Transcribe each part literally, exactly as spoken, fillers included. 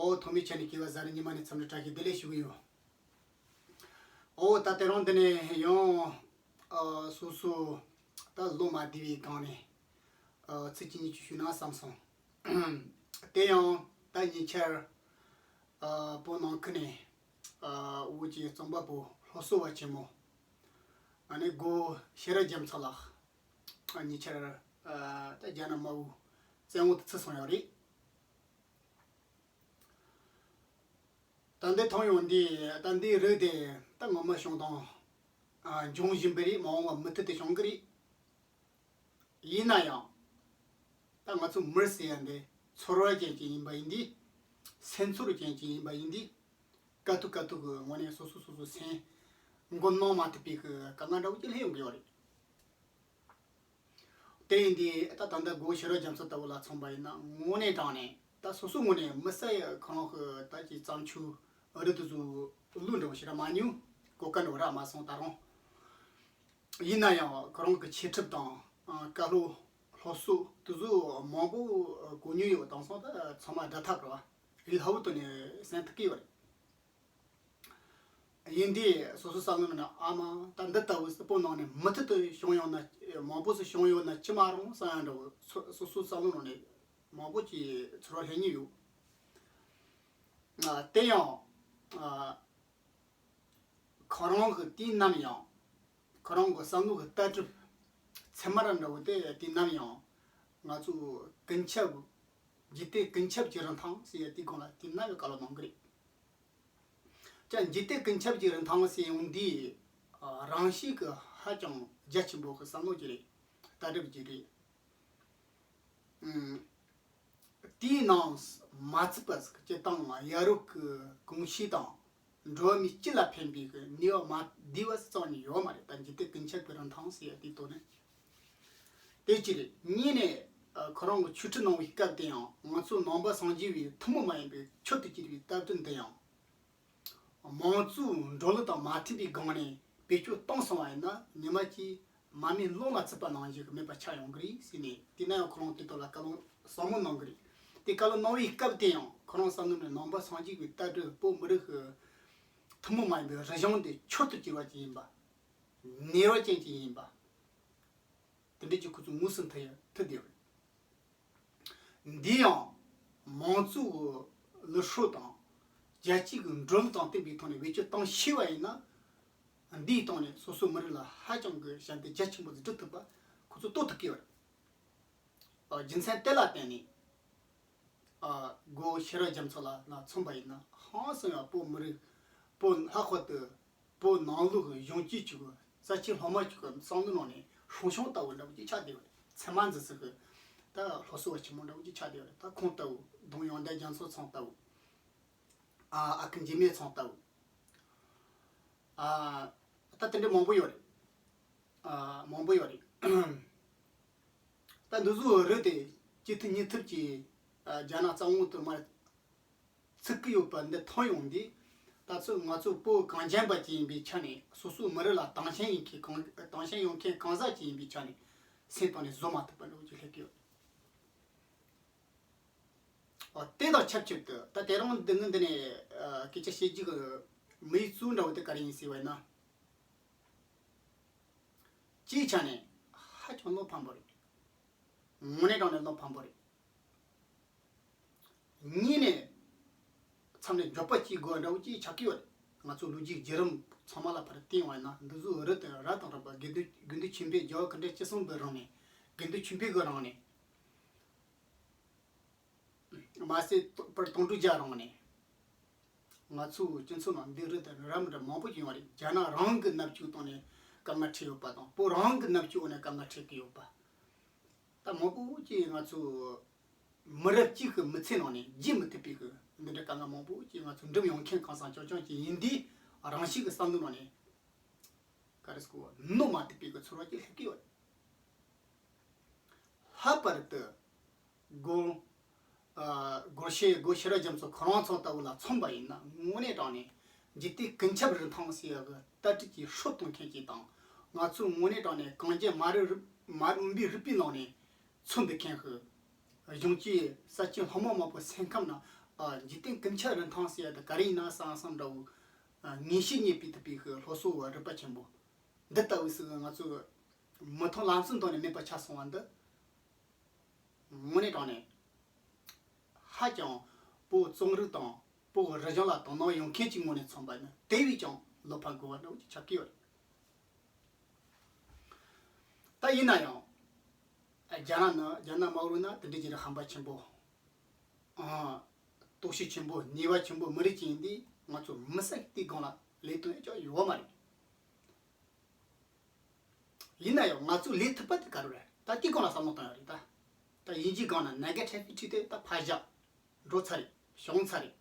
ཨོ། ཐོག་མའི་ཆ་ནས་སྐྱེ་བ་གཟའ་རི་ཉི་མ་ནས་འཚམས་འདྲི་བཀྲ་ཤིས་བདེ་ལེགས་ཞུ་གི་ཡོད། ཨོ། ད་དེ་རིང་འདི་ནས་ཡང་ཨ་སོ་སོ་ད་ལོ་མ་བདེ་བའི་སྒང་ནས་ཨ་ཚིག་གཅིག་གཉིས་ཅིག་ཞུས་ན་བསམ་སོང་། དེ་ཡང་ད་ཉེ་ཆར་ཨ་བོད་ནང་ཁུལ་ནས་ཨ་བོད་ཀྱི་རྩོམ་པ་པོ་སློབ་གསོ་བ་ཆེན་མོ་ཨ་ནི་སྒོ་ཤེས་རབ་རྒྱ་མཚོ་ལགས་ཨ་ཉེ་ཆར་ཨ་ད་རྒྱ་ནག་དམར་པོའི་བཙོན་འོག་ཏུ་ཚུད་སོང་ཡོད་རེད། ད་འདི་མཐོང་ཡོང་དུས་ད་འདིའི་རིགས་དེ་ད་སྔོན་མ་བྱུང་དང་ཨ་འབྱུང་བཞིན་པ་རེད། མ་འོངས་པ་མུ་མཐུད་དུ་བྱུང་གི་རེད། ཡིན་ན་ཡང་ད་ང་ཚོ་མི་ཟེར་ཡ་འདི་ཚོར་བ་ཅན་ཅིག་ཡིན་པ་ཡིན་དུས། སེམས་ཚོར་ཅན་ཅིག་ཡིན་པ་ཡིན་དུས། དཀའ་ཐུབ་དཀའ་ཐུབ་ཀྱི་ངོས་ནས་སོ་སོ་སོ་སོ་སེམས་མགོ་གནོན་མ་ཐུབ་པའི་གི་དཀའ་ངལ་འདྲ་བོ་ཅིག་སླེབས་ཡོང་གི་ཡོད་རེད། དེ་ཡིན་དུས་ད་ད་ལྟ་སྒོ་ཤེས་རབ་རྒྱ་མཚོ་ལྟ་བུ་ལ་མཚོན་པ་ཡིན་ན་དངོས་གནས་དྲང་ནས་ད་སོ་སོ་ངོས་ནས་མི་ཟེར་ཡ་ཁོ་རང་གི་ད་ཀྱི་བརྩམས་ཆོས་རིགས་དེ་ཚོ་བློ་འདྲ་བོ་ཞིག་ར་མ་མྱོང་། གོ་སྐབས་འདྲ་བོ་རག་མ་སོང་ད་རུང་། ཡིན་ན་ཡང་ཁོ་རང་གི་འཆད་ཁྲིད་དང་ཨ་བཀའ་སློབ་སློབ་གསོ་དེ་ཚོ་མང་པོ་གོ་མྱོང་ཡོད། དེང་སང་ད་ཚང་མ་སྒྲ་ཐག་རེད་བ། ལྷག་པར་དུ་ནས་གསན་ཐུབ་ཀྱི་ཡོད་རེད། ཡིན་དུས་སོ་སོ་བསམ་བློ་ནང་ནས་ཨ་མ་ད་འདི་ལྟ་བུ་སྤོ་ནང་ནས་མུ་མཐུད་དུ་བྱུང་ཡོང་ན་མང་པོ་ཞིག་བྱུང་ཡོང་ན་ཅི་མ་རུང་བསམ་ཡ་འདྲ་བོ་སོ་སོ་སོ་བསམ་བློ་ནང་ནས་མང་པོ་ཅིག་ཚོར་བ་སླེབས་མྱོང་ཡོད། ཨ་དེ་ཡང་ཨ་ཁོ་རང་གི་དུས་ནམ་ཡང་ཁོ་རང་གི་བསམ་བློ་གི་ལྟ་གྲུབ་ཚད་མ་ར་འདྲ་བོ་དེ་དུས་ནམ་ཡང་ང་ཚོ་ཀུན་ཁྱབ་འཇིག་རྟེན་ཀུན་ཁྱབ་ཀྱི་རིན་ཐང་ཟེར་ཡ་དེའི་སྒང་ལ་དུས་ནམ་ཡང་བཀའ་སློབ་གནང་གི་རེད། ཀྱང་འཇིག་རྟེན་ཀུན་ཁྱབ་ཀྱི་རིན་ཐང་ཟེར་ཡོང་དུས་ཨ་རང་བཞིན་གྱི་ཧ་ཅང་རྒྱ་ཆེན་པོ་གི་བསམ་བློ་ཅིག་རེད། ལྟ་གྲུབ་ཅིག་རེད། ཨུམ། དེའི་ནང་མ་ཚུད་པ་ཟིག་སྤྱིར་བཏང་ཡ་རབས་ཀྱི་གོམས་གཤིས་དང་འགྲོ་བ་མི་སྤྱི་ལ་ཕན་པའི་གི་ནུས་པ་མ་བསྡུས་པ་ཟིག་རྩ་བ་ནས་ཡོད་མ་རེད། ད་འཇིག་རྟེན་ཀུན་ཁྱབ་ཀྱི་རིན་ཐང་ཟེར་ཡ་དེའི་ཐོག་ནས། དེ་གཅིག་རེད། གཉིས་ནས་ཨ་ཁོ་རང་གི་ཆོས་ཁྲིད་གནང་བའི་སྐབས་དེ་ཡང་ང་ཚོ་ནང་པ་སངས་རྒྱས་པའི་ཐུན་མོང་མ་ཡིན་པའི་མཆོག་ཏུ་གྱུར་པའི་བསྟན་དོན་འདི་ཡང་། མང་གཙོའི་འགྲོ་ལུགས་དང་མ་མཐུན་པའི་སྒང་ནས་བེད་སྤྱོད་བཏང་སོང་བ་ཡིན་ན་ཉི་མ་གཅིག་མ་རྨོས་ཀློང་ལ་ཚུད་པ་ནང་བཞིན་གྱི་མེད་པ་ཆགས་ཡོང་གི་རེད་ཟེར་ནས། དེ་ན་ཡང་ཁོ་རང་དེ་ཐོག་ལ་བཀའ་སློབ་ཟབ་མོ་གནང་གི་རེད། དེ་བཀའ་སློབ་གནང་བའི་སྐབས་དེ་ཡང་ཁོ་རང་བསམ་བློ་ནས་ནང་པ་སངས་རྒྱས་ཀྱི་བསྟན་སྲིད་བོད་མི་རིགས་ཀྱི་ཐུན་མོང་མ་ཡིན་པའི་རིག་གཞུང་དེ་མཆོག་ཏུ་གྱུར་པ་ཅིག་ཡིན་པ། གནས་བབ་ཅན་ཅིག་ཡིན་པ། དེ་འདྲ་ཅིག་ཁོ་ཚོས་ངོས་ཟིན་ཐུབ་ཡ་ཐུབ་བསྡད་ཡོད་རེད། འདི་ཡང་མང་གཙོའི་ལུགས་སྲོལ་དང་རྒྱལ་སྤྱིའི་འགྲོ་ལུགས་དང་མཐུན་པའི་ཐོག་ནས་བེད་སྤྱོད་བཏང་ཤེས་པ་ཡིན་ན། འདིའི་སྟེང་ནས་སོ་སོའི་མི་རིགས་ལ་ཧ་ཅང་གི་ཞབས་འདེགས་རྒྱ་ཆེན་པོ་ཞིག་སྒྲུབ་ཐུབ་པ་ཁོ་ཚོས་རྟོགས་ཐུབ་ཀྱི་ཡོད་རེད། རྒྱུ་མཚན་དེ་ལ་བརྟེན་ནས་སྒོ་ཤེས་རབ་རྒྱ་མཚོ་ལགས་ལ་མཚོན་པ་ཡིན་ན། ཧང་སང་ཡང་བོད་མི་རིགས་བོད་ལྷག་པར་དུ་བོད་ནང་ལོགས་ཀྱི་གཞོན་སྐྱེས་ཚོ་གི་ས་ཆེན་ལྷག་མ་ཚོ་གི་བསམ་བློ་ནང་ནས་སྲུང་སྐྱོང་ལྟ་བུ་འདྲ་བོ་ཅིག་ཆགས་བསྡད་ཡོད་རེད། ཚད་མ་འཛིན་ས་གི་ད་སློབ་གསོ་བ་ཆེན་མོ་འདྲ་བོ་ཅིག་ཆགས་བསྡད་ཡོད་རེད། ད་ཁོང་ལྟ་བུ་ལྡོང་ཡོན་ཏན་རྒྱ་མཚོ་ཚང་ལྟ་བུ། ཨ་ཨ་ཁུ་འཇིགས་མེད་ཚང་ལྟ་བུ། ཨ་ད་དེ་འདྲ་མང་པོ་ཡོད་རེད། ཨ་མང་པོ་ཡོད་རེད། ད་འདི་ཚོའི་རིགས་དེ་གཅིག་ཐུབ་གཉིས་ཐུབ་ཀྱིས་ཨ་རྒྱ་ནག་བཙན་འོག་ཏུ་མར་ཚུད་ཀྱི་ཡོད་པ་འདི་མཐོང་ཡོང་དུས། ད་ཚོད་ང་ཚོ་བོད་གངས་ཅན་པ་ཅིག་ཡིན་པའི་ཆ་ནས། སོ་སོའི་མི་རིགས་ལ་དང་ཞེན་ཡིན་མཁན་གང་དང་ཞེན་ཡོད་མཁན་གང་ཟག་ཅིག་ཡིན་པའི་ཆ་ནས་སེམས་གཏིང་ནས་བཟོད་མ་ཐུབ་པ་འདྲ་བོ་ཅིག་སླེབས་ཀྱི་ཡོད། ཨ་དེ་དང་ཆབས་ཅིག་ཏུ་ད་དེ་རིང་འདི་ནི་འདི་ནས་ཨ་སྐད་ཆ་བཤད་རྒྱུ་གི་དམིགས་ཡུལ་གཙོ་བོ་འདྲ་བོ་དེ་ག་རེ་ཡིན་ཟེར་བ་ཡིན་ན། གཅིག་ཆ་ནས་ཧ་ཅང་བློ་ཕམ་པོ་རེད། དངོས་གནས་དྲང་གནས་བློ་ཕམ་པོ་རེད། གཉིས་ནས་མཚམས་ནས་མགྱོགས་པ་གཅིག་དགོས་འདྲ་བོ་གཅིག་ཆགས་ཀྱི་ཡོད་རེད། ང་ཚོ་ལོ་རྒྱུས་བརྒྱུད་རིམ་ཚང་མ་ལ་ཕར་བལྟས་པ་ཡིན་ན། འདི་ཚོ་རི་དང་ར་དང་རིམ་པ་དགེ་འདུན་དགེ་འདུན་ཆོས་འཕེལ་རྒྱལ་བ་གུང་ཁྲན་སྤྱི་གསུམ་པའི་རིང་ནས། དགེ་འདུན་ཆོས་འཕེལ་གྱི་རིང་ནས། མ་ཟད་དཔལ་དོན་གྲུབ་རྒྱལ་རིང་ནས། ང་ཚོའི་སྤྱི་ཚོགས་ནང་འདི་རི་དང་ར་མི་འདྲ་མང་པོ་ཡོང་བ་རེད། རྒྱ་ནག་རང་གི་མནའ་བཅད་བཏང་ནས་དཀའ་ངལ་འཕྲད་ཡོད་པ་དང་། བོད་རང་གི་མནའ་བཅད་འོག་ནས་དཀའ་ངལ་འཕྲད་ཀྱི་ཡོད་པ། ད་མང་པོ་ཅིག་ང་ཚོ་མི་རབས་གཅིག་གི་མི་ཚེ་ནང་ནས་བརྗེད་མི་ཐུབ་པའི་གི་འདི་འདྲ་དཀའ་ངལ་མང་པོ་ཅིག་ང་ཚོ་འགྲིམ་ཡོང་མཁན་གང་ཟག་རྐྱང་རྐྱང་ཅིག་ཡིན་དུས། རང་བཞིན་གྱི་བསམ་བློ་ནང་ནས་ག་རེ་ཟེར་དགོས། གནོན་མ་ཐུབ་པའི་གི་ཚོར་བ་ཅིག་སླེབས་ཀྱི་ཡོད། ལྷག་པར་དུ་སྒོ་ཨ་སྒོ་ཤེས་སྒོ་ཤེས་རབ་རྒྱ་མཚོ་ཁོ་རང་ཚོ་ལྟ་བུ་ལ་མཚོན་པ་ཡིན་ན། དངོས་གནས་དྲང་གནས་འཇིག་རྟེན་ཀུན་ཁྱབ་རིན་ཐང་ཟེར་ཡག་གི་ལྟ་གྲུབ་ཀྱི་སྲོལ་གཏོད་མཁན་ཅིག་དང་། ང་ཚོ་དངོས་གནས་དྲང་གནས་གངས་ཅན་མ་རིག་རིག་མ་རིག་པའི་རིག་པའི་ནང་ནས་འཚོ་འདུག་མཁན་གྱི་གཞོན་སྐྱེས་ས་ཆེན་ལྷག་མ་མང་པོ་སེམས་ཁམས་ནང་ འཇིག་རྟེན་ཀུན་ཁྱབ་རིན་ཐང་ཟེར་ཡ་དེ་ག་རེ་ཡིན་ན་བསམ་བསམ་འདྲ་བོ། ངེས་ཤེས་རྙེད་པའི་ཐུབ་པའི་སློབ་གསོ་བ་རིག་པ་ཆེན་པོ་འདི་ལྟ་བུ་ཞིག་ང་ཚོས་མི་མཐོང་ལམ་སང་དོན་ནས་མེད་པ་ཆགས་སོང་བ་འདི། དངོས་གནས་དྲང་གནས་ཧ་ཅང་བོད་རྩོམ་རིག་དང་བོད་རིག་གཞུང་ལ་དོ་སྣང་ཡོད་མཁན་གྱི་ངོས་ནས་མཚོན་པ་ནི་དེ་བས་ཀྱང་བློ་ཕམ་དགོས་པ་འདྲ་བོ་ཅིག་ཆགས་ཀྱི་ཡོད་རེད། ད་ཡིན་ན་ཡང་རྒྱ་ནག་ནི་རྒྱ་ནག་དམར་པོ་ནི་དེ་འདྲའི་ཅིག་རིག་ཧམ་པ་ཆེན་པོ། ཨང་། སྟོབས་ཤུགས་ཆེན་པོ་ནུས་པ་ཆེན་པོ་མི་རིགས་ཅིག་ཡིན་དུས་ང་ཚོ་མི་སེར་དེའི་སྒང་ལ་ལས་དོན་ཅང་ཡོད་མ་རེད། ཡིན་ན་ཡང་ང་ཚོས་ལས་ཐུབ་པ་དེ་ག་རེ་རེད། ད་དེའི་སྒང་ལ་བསམ་བློ་གཏོང་ཡ་རེད་ད། ད་དབྱིན་ཇིའི་སྒང་ན་ནེ་གེ་ཊི་བི་ཊི་དེ་ད་ཕར་བཞག་འགྲོ་ཚར་རེད། བྱུང་ཚར་རེད།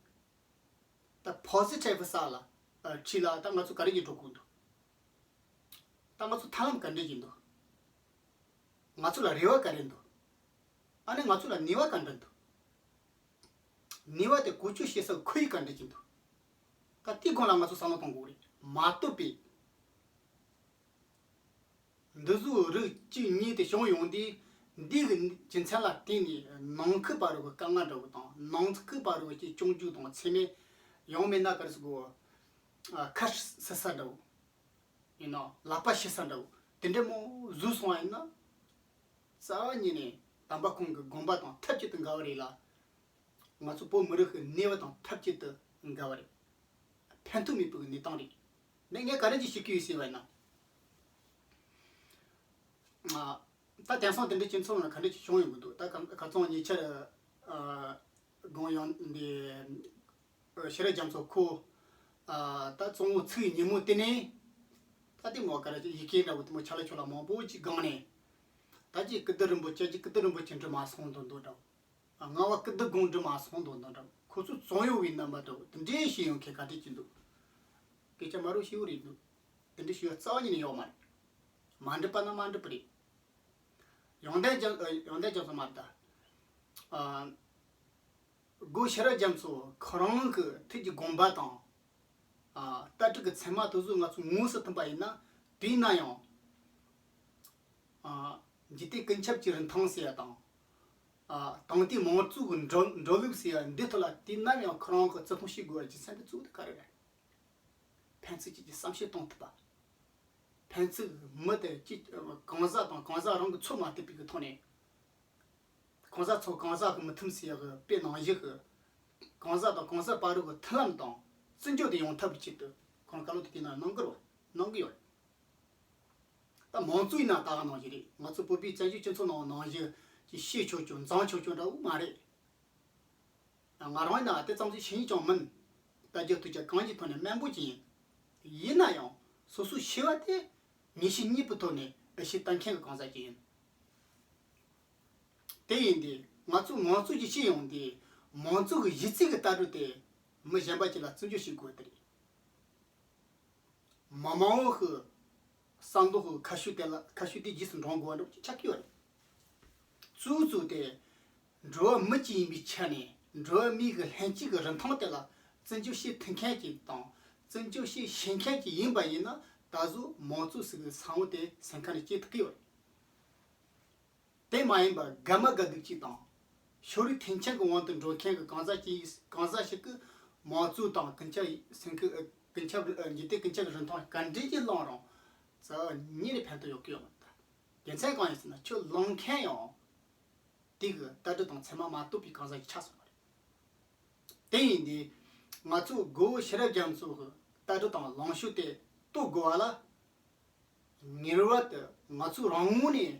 ད་པོ་ཟི་ཊི་བི་ས་ལ་ཨ་ཁྲིད་ལ་ད་ང་ཚོ་ག་རེ་ཡིན་འགྲོ་དགོས་འདུག་ད་ང་ཚོ་ཐབས་ལམ་ག་འདྲ་ཡིན་འདུག་ང་ཚོ་ལ་རེ་བ་ག་རེ་འདུག་ཨ་ནི་ང་ཚོ་ལ་ནུས་པ་ག་འདྲ་འདུག་ནུས་པ་དེ་བཀོལ་སྤྱོད་བྱེད་ས་ཁོར་ཡུག་ག་འདྲ་ཅིག་འདུག་ད་དེའི་སྒང་ལ་ང་ཚོ་བསམ་བློ་གཏོང་དགོས་རེད། མ་གཏོགས་པའི་འདི་ཚོའི་རིགས་གཅིག་གཉིས་དེ་བྱུང་ཡོང་དུས་འདི་གི་རྒྱུ་མཚན་ལ་བརྟེན་ནས་ནང་ཁུལ་བར་གྱི་དཀའ་ངལ་འདྲ་བོ་དང་ནང་ཁུལ་བར་གྱི་སྐྱོན་བརྗོད་དང་མཚན་སྨད། ཡང་མིན་ན་ག་རེ་ཟེར་དགོས། ཁ་བཤད་ས་འདྲ་བོ། ཡིན་ནའང་ལག་པ་ཤི་ས་འདྲ་བོ་དེ་འདྲ་མང་བཟོས་སོང་བ་ཡིན་ན། རྩ་བ་ཉིད་ནས་དམ་པ་ཁོང་གི་དགོངས་པ་དང་ཐབས་ཅིག་ཏུ་འགལ་བ་རེད་ལ། ང་ཚོ་བོད་མི་རིགས་ཀྱི་གནས་བབ་དང་ཐབས་ཅིག་ཏུ་འགལ་བ་རེད། ཕན་ཐོགས་མེད་པའི་གནས་སྟངས་རེད། ནས་ངས་ག་རེ་ཅིག་ཞུ་གི་ཡོད་ཟེར་བ་ཡིན་ན། ཨ། ད་དེང་སང་དེ་འདྲའི་སྤྱི་ཚོགས་ནང་ག་འདྲ་ཅིག་བྱུང་ཡོང་གི་འདུག་ད་ཁ་ཁ་སང་ཉེ་ཆར། ཨ། དགོངས་ཡངས་འདི། ཤེས་རབ་རྒྱ་མཚོ་ཁོ། ཨ། ད་གཙང་བོ་ཚིགས་ཉིན་མོ་དེ་ནས། ད་དེ་མོ་ག་རེ་ཡི་གེ་འདྲ་བོ་དེ་མོ་ཆ་ལ་ཆོ་ལ་མང་པོ་ཅིག་སྒང་ནས། ད་ཅིག་ཀིརྟི་རིན་པོ་ཆེ་ཅིག་ཀིརྟི་རིན་པོ་ཆེ་འབྲི་མ་སོང་དོན་དོན་འདྲ་བོ། ང་བ་ཀིརྟི་དགོངས་འབྲི་མ་སོང་དོན་དོན་འདྲ་བོ། ཁོ་ཚོ་གཙང་ཡོད་བའི་རྣམ་པ་འདྲ་བོ་དེ་འདྲའི་ཤེས་ཡོང་མཁན་ག་འདྲ་ཅིག་འདུག་སྐད་ཆ་མ་རུ་ཤེས་བོ་རེད་འདུག་དེ་འདྲའི་ཤེས་ཡོན་རྩ་བ་ཉིད་ནས་ཡོད་མ་རེད། མ་འགྲིག་པ་ན་མ་འགྲིག་པ་རེད། ཡོན་ཏན་ཅན་ཡོན་ཏན་ཅན་སོང་མ་རེད་ད། ཨ། སྒོ་ཤེས་རབ་རྒྱ་མཚོ་ཁོ་རང་གི་ཐུགས་ཀྱི་དགོངས་པ་དང་། ཨ། ལྟ་གྲུབ་ཀྱི་ཚད་མ་དེ་ཚོ་ང་ཚོ་དངོས་སུ་མཐུན་པ་ཡིན་ན། དེས་ན་ཡང་། ཨ། འཇིག་རྟེན་ཀུན་ཁྱབ་ཀྱི་རིན་ཐང་ཟེར་ཡ་དང་། ཨ། དེང་དུས་མང་གཙོ་གི་འགྲོ་འགྲོ་ལུགས་ཟེར་ཡ་འདི་ཐོག་ལ་དུས་ནམ་ཡང་ཁོ་རང་གི་བརྩི་མཐོང་བྱེད་དགོས་པའི་རྒྱུ་མཚན་དེ་གཙོ་བོ་དེ་ག་རེ་རེད། ཕན་ཚུན་གཅིག་གིས་བསམ་ཤེས་གཏོང་ཐུབ་པ། ཕན་ཚུན་མི་དེ་གཅིག་གང་ཟག་དང་གང་ཟག་རང་གི་ཚོད་མ་ཐིག་པའི་གི་ཐོག་ནས། གང་ཟག་ཚོ་གང་ཟག་གི་མི་མཐུན་ཟེར་ཡག་གི་དཔེ་ནང་བཞིན་གི། གང་ཟག་དང་གང་ཟག་བར་གི་མཐུན་ལམ་དང་བརྩི་འཇོག་དེ་ཡོང་ཐབས་ཀྱི་ཆེད་དུ་ཁོང་བཀའ་སློབ་དེ་དེ་ན་གནང་གི་རོ། གནང་གི་ཡོད་རེད། ད་མང་གཙོ་ཡིན་ན་ད་ག་ནང་བཞིན་རེད། ང་ཚོ་བོད་པའི་བཙན་བྱོལ་སྤྱི་ཚོགས་ནང་ནང་བཞིན་གྱི་བཤད་ཆོག་ཆོག་མཛངས་ཆོག་ཆོག་འདྲ་བོ་མ་རེད། ང་རང་ཡིན་ན་དེ་ཙམ་ཞིག་ཤེས་ཀྱང་མིན། ལྟ་རྒྱ་ཐུག་རྒྱ་གང་ཞིག་ཐོག་ནས་དམན་པོ་ཅིག་ཡིན། ཡིན་ན་ཡང་སོ་སོའི་ཤེས་པ་དེ་ངེས་ཤེས་རྙེད་པའི་ཐོག་ནས་འུད་ཤེས་བཏང་མཁན་གྱི་གང་ཟག་ཅིག་ཡིན། དེ་ཡིན་དུས་ང་ཚོས་མང་གཙོ་ཅིག་བྱེད་ཡོང་དུས་མང་གཙོ་གི་གཞི་རྩའི་གི་ལྟ་གྲུབ་དེ་མི་གཞན་པ་ཅིག་ལ་བརྩི་འཇོག་བྱེད་དགོས་དེ་རེད། མི་མང་བོ་གི་བསམ་བློ་གི་ཁ་ཤུ་དེ་ལ་ཁ་ཤུ་དེ་རྗེས་སུ་འབྲང་དགོས་པ་འདྲ་པོ་ཅིག་ཆགས་ཀྱི་ཡོད་རེད། གཙོ་བོ་གཙོ་དེ་འགྲོ་བ་མི་གཅིག་ཡིན་པའི་ཆ་ནས་འགྲོ་བ་མིའི་གི་ལྷན་སྐྱེས་ཀྱི་རིན་ཐང་དེ་ལ་བརྩི་འཇོག་བྱེད་ཐུབ་མཁན་ཅིག་དང་བརྩི་འཇོག་བྱེད་ཤེས་མཁན་ཅིག་ཡིན་པ་ཡིན་ན་ད་གཟོད་མང་གཙོ་ཟེར་གི་ས་བོན་དེ་སེམས་ཁ་ནས་སྐྱེ་ཐུབ་ཀྱི་ཡོད་རེད། དེ་མ་ཡིན་པར་དགའ་མ་དགའ་སྡུག་ཅིག་དང་། ཕྱོགས་རིས་མཐུན་རྐྱེན་གྱི་དབང་དུ་འགྲོ་མཁན་གྱི་གང་ཟག་ཅིག་གང་ཟག་ཞིག་གིས་མང་གཙོ་དང་ཀུན་ཁྱབ་སེམས་ཁུར་ཀུན་ཁྱབ་འཇིག་རྟེན་ཀུན་ཁྱབ་ཀྱི་རིན་ཐང་ག་འདྲས་ཀྱིས་བླངས་རུང་རྩ་བ་ཉིད་ནས་ཕན་ཐོགས་ཡོད་ཀྱི་ཡོད་མ་རེད། རྒྱུ་མཚན་གང་ཡིན་ཟེར་ན་ཁྱོད་བླངས་མཁན་ཡང་དེ་གི་ལྟ་གྲུབ་དང་ཚད་མ་མ་གཏོགས་པའི་གང་ཟག་ཅིག་ཆགས་སོང་བ་རེད། དེ་ཡིན་དུས་ང་ཚོས་སྒོ་ཤེས་རབ་རྒྱ་མཚོ་གི་ལྟ་གྲུབ་དང་ལངས་ཕྱོགས་དེ་རྟོགས་དགོས་པ་ལ། ངེས་པར་དུ་ང་ཚོ་རང་ངོས་ནས་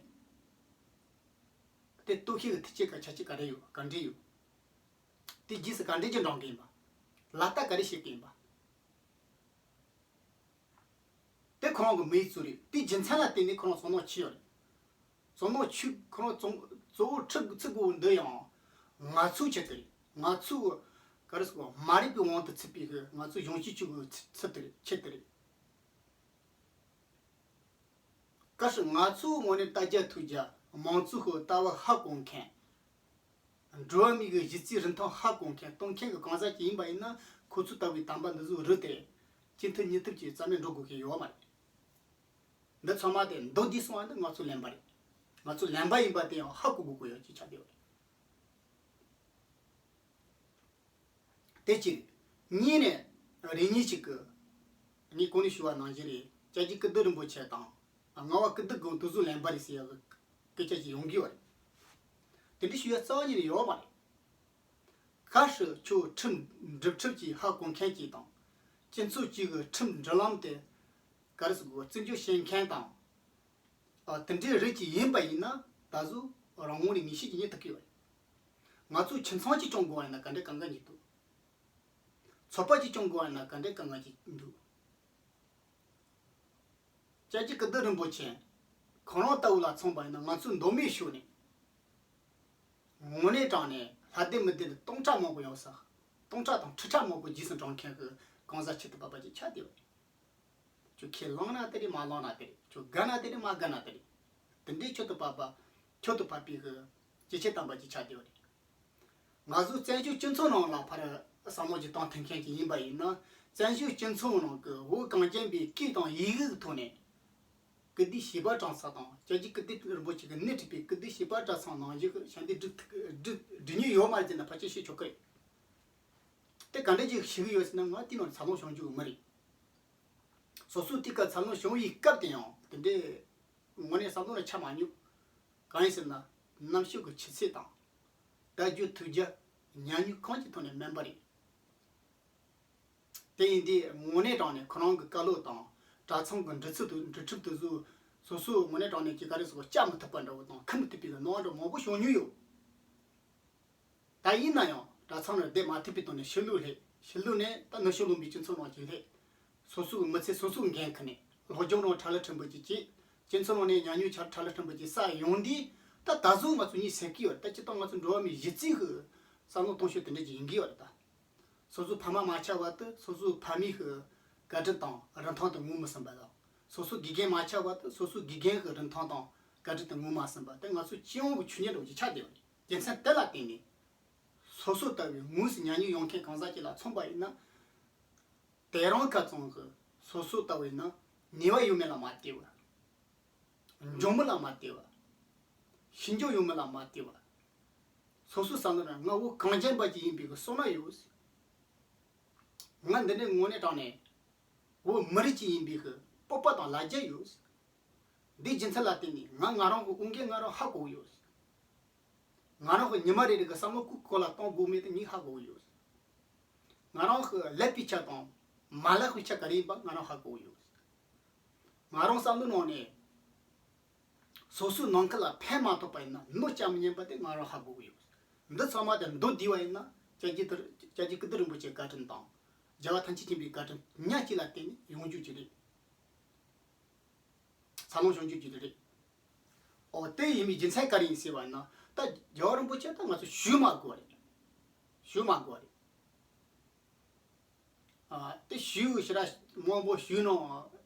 དེ་རྟོགས་ཤེས་ཀྱི་ཐུགས་བསྐྱེད་ཀྱི་ཆ་རྐྱེན་ག་རེ་ཡོད་ག་འདྲས་ཡོད། དེ་རྗེས་སུ་ག་འདྲས་ཀྱི་འབྲང་གི་ཡིན་པ། ལག་བསྟར་ག་རེ་བྱེད་ཀྱི་ཡིན་པ། དེ་ཁོ་རང་གི་མི་ཡི་གཙོ་རེད། དེའི་རྒྱུ་མཚན་ལ་བརྟེན་ནས་ཁོ་རང་བསམ་བློ་ཆི་ཡོད་རེད། བསམ་བློ་ཆི་ཁོ་རང་གཙོ་གཙོ་བོ་ཁྲིད་ཚུགས་དགོས་འདི་ཡང་ང་ཚོའི་ཆེད་དུ་རེད། ང་ཚོའི་ག་རེ་ཟེར་དགོས་མ་རིག་པའི་དབང་དུ་ཚུད་པའི་གི་ང་ཚོའི་གཞུང་སྤྱི་གཅིག་གི་ཚུལ་དུ་རེད་ཆེད་དུ་རེད། གལ་སྲིད་ང་ཚོའི་ངོས་ནས་ལྟ་རྒྱ་ཐུག་རྒྱ་མང་གཙོ་གི་ལྟ་བ་ཧ་གོ་མཁན། འགྲོ་བ་མིའི་གི་གཞི་རྩའི་རིན་ཐང་ཧ་གོ་མཁན་གཏོང་མཁན་གི་གང་ཟག་ཅིག་ཡིན་པ་ཡིན་ན་ཁོ་ཚོ་ལྟ་བུའི་དམ་པ་འདི་ཚོ་རུ་དེ་ཅི་ཐུབ་ཉི་ཐུབ་ཀྱིས་རྩ་མེད་འགྲོ་དགོས་ཀྱི་ཡོད་མ་རེད། འདི་ཚང་མ་དེ་མདོར་བསྡུས་སོང་བ་ནི་ང་ཚོ་ལན་པ་རེད། ང་ཚོ་ལན་པ་ཡིན་པ་དེ་ཡང་ཧ་གོ་དགོས་ཀྱི་ཡོད་ཅེས་ཆགས་བསྡད་ཡོད་རེད། དེ་གཅིག་གཉིས་ནས་རེ་གཉིས་གཅིག་གི། ངས་གོང་ནས་ཞུས་པ་ནང་བཞིན་རེད། སྐྱབས་རྗེ་ཀིརྟི་རིན་པོ་ཆེ་དང་ལྔ་པ་ཀིརྟི་དགོན་དུ་བཟོ་ལེན་པ་རེད་ཟེར་ཡག་གི་སྐད་ཆ་ཞིག་ཡོང་གི་ཡོད་རེད། དེ་འདྲ་ཞུ་ཡག་རྩ་བ་ཉིད་ནས་ཡོད་མ་རེད། གལ་སྲིད་ཁྱོད་ཁྲིམས་སྒྲུབ་ཁྲིམས་ཀྱི་ཧ་གོ་མཁན་གཅིག་དང་། སྤྱི་ཚོགས་གཅིག་གི་ཁྲིམས་སྒྲིག་ལམ་དེ་ག་རེ་ཟེར་དགོས། བརྩི་འཇོག་བྱེད་མཁན་དང་། ཨ། དེ་འདྲའི་རིགས་ཅིག་ཡིན་པ་ཡིན་ན། ད་གཟོད་རང་ངོས་ནས་ངེས་ཤེས་ཀྱིས་རྙེད་ཐུབ་ཀྱི་ཡོད་རེད། ང་ཚོས་ཁྱིམ་ཚང་གཅིག་སྐྱོང་དགོས་པ་ཡིན་ན་ག་འདྲའི་དཀའ་ངལ་འགྱུར་འདུག་ཚོགས་པ་གཅིག་སྐྱོང་དགོས་པ་ཡིན་ན་ག་འདྲའི་དཀའ་ངལ་ཅིག་འདུག་སྐྱབས་རྗེ་ཀིརྟི་རིན་པོ་ཆེ་ཁོང་རང་ལྟ་བུ་ལ་མཚོན་པ་ཡིན་ན། ང་ཚོས་མདོ་སྨད་ཕྱོགས་ནས་དངོས་གནས་དྲང་ནས་ལྷ་སྡེ་མི་སྡེ་འདི་སྟོང་ཕྲག་མང་པོ་ཡོང་ས། སྟོང་ཕྲག་དང་ཁྲི་ཕྲག་མང་པོ་རྗེས་སུ་འབྲང་མཁན་གྱི་གང་ཟག་ཁྱད་དུ་འཕགས་པ་ཅིག་ཆགས་བསྡད་པ་རེད། ཁྱོད་ཁས་བླངས་ན་དེ་རེད། མ་བླངས་ན་དེ་རེད། ཁྱོད་དགའ་ན་དེ་རེད། མ་དགའ་ན་དེ་རེད། དེ་འདྲའི་ཁྱད་དུ་འཕགས་པ། ཁྱད་དུ་འཕགས་པའི་གི་ཇེ་ཆེ་དམ་པ་ཅིག་ཆགས་བསྡད་པ་རེད། ང་ཚོ་བཙན་བྱོལ་སྤྱི་ཚོགས་ནང་ལ་ཕར་བསམ་བློ་ཅིག་བཏང་ཐུབ་མཁན་ཅིག་ཡིན་པ་ཡིན་ན། བཙན་བྱོལ་སྤྱི་ཚོགས་ནང་གི་བོད་གངས་ཅན་པའི་སྐད་དང་ཡི་གེ་གི་ཐོག་ནས་སྐུལ་འདེད་བྱེད་པ་དྲག་ས་དང་། སྐྱབས་རྗེ་ཀིརྟི་རིན་པོ་ཆེ་གིས་སྣེ་ཁྲིད་པའི་སྐུལ་འདེད་བྱེད་པ་དྲག་ས་ནང་བཞིན་གྱི་ཞབས་འདེགས་སྒྲུབ་སྒྲུབ་སྒྲུབ་མྱོང་ཡོད་མ་རེད་ཟེར་ན་ཕལ་ཆེར་བཤད་ཆོག་གི་རེད། དེ་ག་འདྲ་ཅིག་ཞིག་ཡོད་ཟེར་ན། ང་དེ་ནང་འཚར་ལོངས་བྱུང་རྒྱུ་གི་མི་རེད། སོ་སོའི་དུས་སྐབས་འཚར་ལོངས་བྱུང་བའི་སྐབས་དེ་ཡང་དེ་འདྲའི་དངོས་གནས་བསམ་བློ་ལ་ཆ་མ་མྱོང་། གང་ཡིན་ཟེར་ན། རྣམ་དཔྱོད་ཀྱི་ཆུ་ཚད་དང་། དལ་འབྱོར་ཐོས་རྒྱ་ཉམས་མྱོང་གང་གི་ཐོག་ནས་དམན་པ་རེད། དེ་ཡིན་དུས་དངོས་གནས་དྲང་ནས་ཁོ་རང་གི་བཀའ་སློབ་དང་། གྲྭ་ཚང་གི་འབྲེལ་ཚུལ་དུ་འབྲེལ་ཁྲིམས་དེ་ཚོ་སོ་སོ་དངོས་གནས་དྲང་ནས་ཀྱི་ག་རེ་ཟེར་དགོས། བཅའ་མི་ཐུབ་པ་འདྲ་བོ་དང་ཁུར་མི་ཐུབ་པའི་གི་སྣང་བ་འདྲ་མང་པོ་བྱུང་མྱོང་ཡོད། ད་ཡིན་ན་ཡང་གྲྭ་ཚང་ནང་བསྡད་མ་ཐུབ་པའི་དོན་ནས་ཕྱི་ལོགས་སླེབས། ཕྱི་ལོགས་ནས་ད་ནུབ་ཕྱོགས་ལུང་པའི་སྤྱི་ཚོགས་ནང་ཅིག་སླེབས། སོ་སོའི་མི་ཚེ་སོ་སོས་འགན་ཁུར་ནས། སློབ་སྦྱོང་རང་ཁྲ་ལ་ཁྲིམས་པོ་ཅིག་བྱས། སྤྱི་ཚོགས་ནང་ནས་ཉམས་མྱོང་ཆ་ཁྲ་ལ་ཁྲིམས་པོ་ཅིག་བསགས་ཡོང་དུས། ད་ད་གཟོད་ང་ཚོ་གཉིད་སད་ཀྱི་ཡོད་རེད། ད་སྤྱིར་བཏང་ང་ཚོ་འགྲོ་བ་མིའི་གཞི་རྩའི་གི་བསམ་བློ་གཏོང་ཕྱོགས་དེ་འདྲ་ཅིག་ཡིན་གྱི་ཡོད་རེད་ད། སོ་སོའི་ཕ་མ་མ་ཆགས་བར་དུ་སོ་སོའི་ཕ་མའི་གི་བཀའ་དྲིན་དང་རིན་ཐང་དེ་ངོས་མི་ཟིན་པ་དང་། སོ་སོའི་དགེ་རྒན་མ་ཆགས་བར་དུ་སོ་སོའི་དགེ་རྒན་གི་རིན་ཐང་དང་བཀའ་དྲིན་དེ་ངོས་མ་ཟིན་པ། དེ་ང་ཚོའི་སྤྱི་ཡོངས་ཀྱི་ཆོས་ཉིད་འདྲ་བོ་ཅིག་ཆགས་བསྡད་ཡོད་རེད། རྒྱུ་མཚན་དེ་ལ་བརྟེན་ནས། སོ་སོ་ལྟ་བུའི་དངོས་སུ་ཉམས་མྱོང་ཡོད་མཁན་གང་ཟག་ཅིག་ལ་མཚོན་པ་ཡིན་ན། དེ་རིང་ཁ་སང་གི་སོ་སོ་ལྟ་བུ་ཡིན་ན་ནུས་པ་ཡོད་མེད་ལ་མ་ལྟོས་པ། འཇོན་མི་ལ་མ་ལྟོས་པ། ཤེས་འཇོན་ཡོད་མེད་ལ་མ་ལྟོས་པ། སོ་སོའི་བསམ་བློ་ནང་ང་བོད་གངས་ཅན་པ་ཅིག་ཡིན་པའི་གི་བསོད་ནམས་ཡོད། ང་འདི་འདྲའི་དངོས་གནས་དྲང་ནས་བོད་མི་རིགས་ཅིག་ཡིན་པའི་གི་སྤོབས་པ་དང་ལ་རྒྱ་ཡོད། འདིའི་རྒྱུ་མཚན་ལ་བརྟེན་ནས་ང་ང་རང་གི་འོས་འགན་ང་རང་ཧ་གོ་གི་ཡོད། ང་རང་གི་ཉི་མ་རེ་རེ་གི་བསམ་བློ་ག་གི་སྐོར་ལ་གཏོང་དགོས་མེད་དེ་ངས་ཧ་གོ་གི་ཡོད། ང་རང་གི་ལེགས་པའི་ཆ་དང་མ་ལེགས་པའི་ཆ་ག་རེ་ཡིན་པ་ང་རང་ཧ་གོ་གི་ཡོད། ང་རང་བསམ་བློའི་ནང་ནས་སོ་སོའི་ནང་ཁུལ་ལ་ཕན་མ་ཐོགས་པ་ཡིན་ན་གནོད་བསྐྱལ་མི་ཉན་པ་དེ་ང་རང་ཧ་གོ་གི་ཡོད། འདི་ཚང་མ་དེ་མདོར་བསྡུས་པ་ཡིན་ན་སྐྱབས་རྗེ་དེ་སྐྱབས་རྗེ་ཀིརྟི་རིན་པོ་ཆེའི་བཀའ་དྲིན་དང་། རྒྱལ་བ་ཐམས་ཅད་མཁྱེན་པའི་བཀའ་དྲིན་མཉམ་གཅིག་ལ་བརྟེན་ནས་ཡོང་རྒྱུ་ཅིག་རེད། འཚར་ལོངས་བྱུང་རྒྱུ་ཅིག་རེད། ཨོ། དེ་ཡིན་པའི་རྒྱུ་མཚན་ག་རེ་ཡིན་ཟེར་བ་ན། ད་རྒྱལ་བ་རིན་པོ་ཆེ་ད་ང་ཚོ་ཞུ་མ་དགོས་རེད། ཞུ་མ་དགོས་རེད། ཨ། དེ་ཞུ་ཞེ་དྲག་མང་པོ་ཞུས་ནའང་